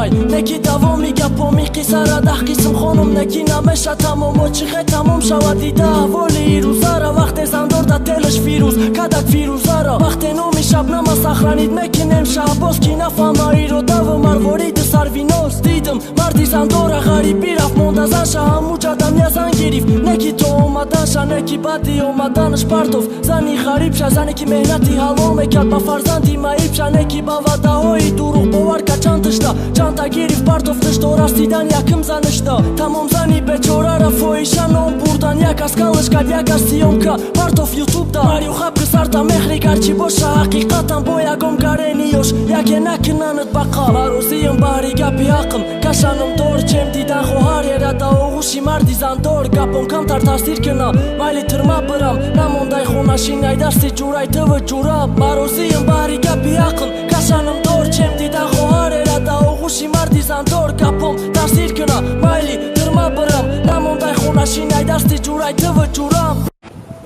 Тамомай неки давоми гапоми қиссара 10 қисм хонум, неки намеша тамомо. Чихе тамом шавад дида аҳволи ирӯзара, вақте зандор да телаш фирӯз кадак фирӯзара, вақте номи Шабнама сахранид мекунем Шаҳбоз, ки нафаҳма иродаву марвориду сарвиноз. Дидам марди зандора ғариб бирафт, монда занша ҳамуҷадам я зан гирифт, неки то омаданша, неки баъди омаданаш партофт зани ғарибша, зане ки меҳнати ҳалол мекард ба фарзанди маибша, неки ба ваъдаҳои дурӯғ бовар кард, чанд тишта чандта гирифт, партофтиш то расидан якм заништа. Тамом зани бечорара фоҳиша ном бурдан, як аз калаш кард, як аз съёмка партоф ютубда. Марюха, писарта мехри, гарчи боша ҳақиқатам бо ягон гарениёш яке накунанад бақа. Марозиям баҳри гапи ҳақм, кашанам дор чем дидан хоҳар ера да оғӯши марди зандор. Гапом камтар таъсир куна, майли тирма бирам, намондай хонашинай дасти ҷурай тыву ҷураб. Марозиям баҳри гапи ҳақм, кашанам дор чем дидан хоҳар ера да оғӯши марди зандор. Гапом таъсир куна, майли тирма бирам, намондай хонашинай дасти ҷурай тыву ҷураб.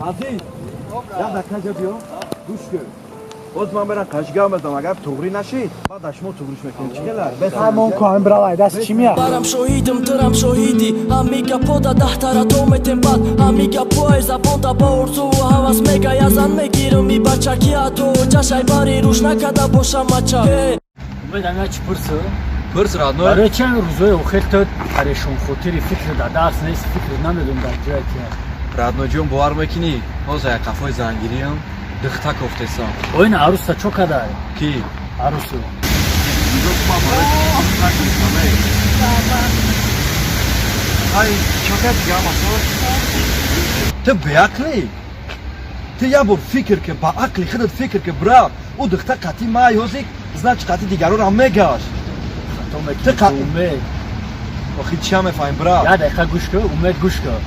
Азиз, як дақиқа биё, гӯш кун. Боз ман мерам қашгар мезанам, агар туғрӣ нашид, баъд аз шумо туғриш мекунем. Чӣ хела? Ҳамон коҳим бравай, даст чӣ мия? Барам шоҳидим, тирам шоҳидӣ, ҳами гапода 10 тара то метем, бад ҳами гапои забонта ба орзуву ҳавас мега я зан мегирам и бачаки ато чашай бари рӯш накарда бошам мача. Умед, ана чӣ пурсу? Пурс, родной. Барои чанд рӯзои охир ту парешонхотири, фикр дар дарс нест, фикр намедонам дар ҷое ки. Родной ҷон, бовар мекунӣ, ҳозир як қафои зангириам духта кофтесам. Оина аруста чо кадай? Ки? Арусу. Нигоҳ кун, ман барои духта гирифтам, эй. Ай, чо кад дига масо? Ту беақлӣ? Ту як бор фикр ки, ба ақли худат фикр ки, брат, ӯ духта қатъи май ҳозир, значит, қатъи дигаронам мегашт. Хато Ту мекунӣ, Умед. Охи чия мефаҳмӣ, брат? Як дақиқа гӯш кун, Умед, гӯш кун.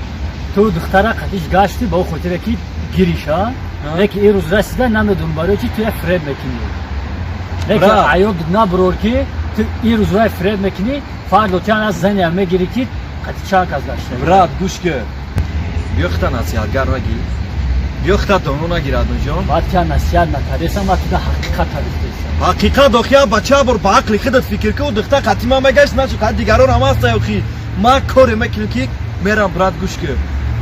Ту духтара қатиш гаштӣ ба хотире ки гириш, а? Леки ин рӯз расида, намедонам барои чи ту як фиреб мекунӣ. Леки Брат. аёд набурор ки ту ин рӯз рай фиреб мекунӣ, фардо ту аз занеам мегирӣ ки қати чанд кас гашта. Брат, гӯш кун, биё, хита насиҳатгар нагир, биё, хита доно нагир, родной ҷон. Баъд ки насиҳат накардесам, ман туда ҳақиқат тавифтесам. Ҳақиқат, охи, я бача, бор ба ақли худат фикр ки, ӯ духта қатъи ман мегашт, значит, қатъи дигарон ҳам ҳаста. Охи ман коре мекунам ки мерам, брат, гӯш кун,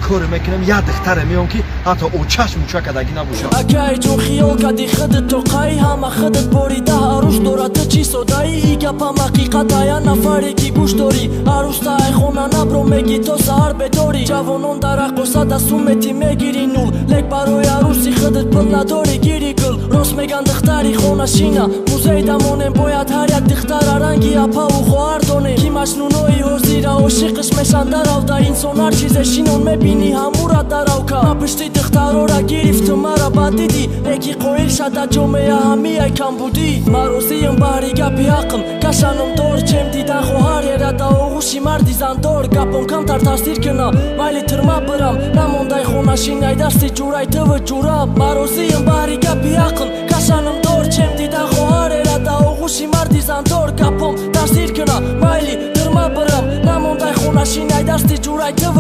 коре мекунам, як духтаре меом ки ҳатто очаш муча кардагӣ набошад. Акай ҷон, хиёл кади худат то қай ҳама худат борида арӯс дорад, ту чӣ содаӣ? И гапам ҳақиқат, я нафаре ки гӯш дорӣ, арӯста ай хона набро, меги то саҳар бедорӣ. Ҷавонон дар рақосада сумети мегири нул, лек барои арӯси худат пул надорӣ, гири гул. Рост меган, духтари хонашина музей дамонем, бояд ҳар як духтара ранги апаву хоҳар донем, ки маҷнунои ҳозира ошиқиш мешан даравда. Инсон ҳар чизе шинон мебинӣ, ҳамура даравка. Ма пишти духтарора гирифтум, мара бад дидӣ, леки қоил шада ҷомеа ҳамияй камбудӣ. Марозиям баҳри гапи ҳақм, кашанам дор чем дидан хоҳар ера да оғӯши марди зандор. Гапом камтар таъсир куна, майли тирма бирам, намондай хонашинай дасти ҷурай тыву ҷураб. Марозиям баҳри гапи ҳақм, кашанам дор чем дидан хоҳар ера да оғӯши марди зандор. Гапом таъсир куна, майли тирма бирам, намондай хонашинай дасти ҷурай тыву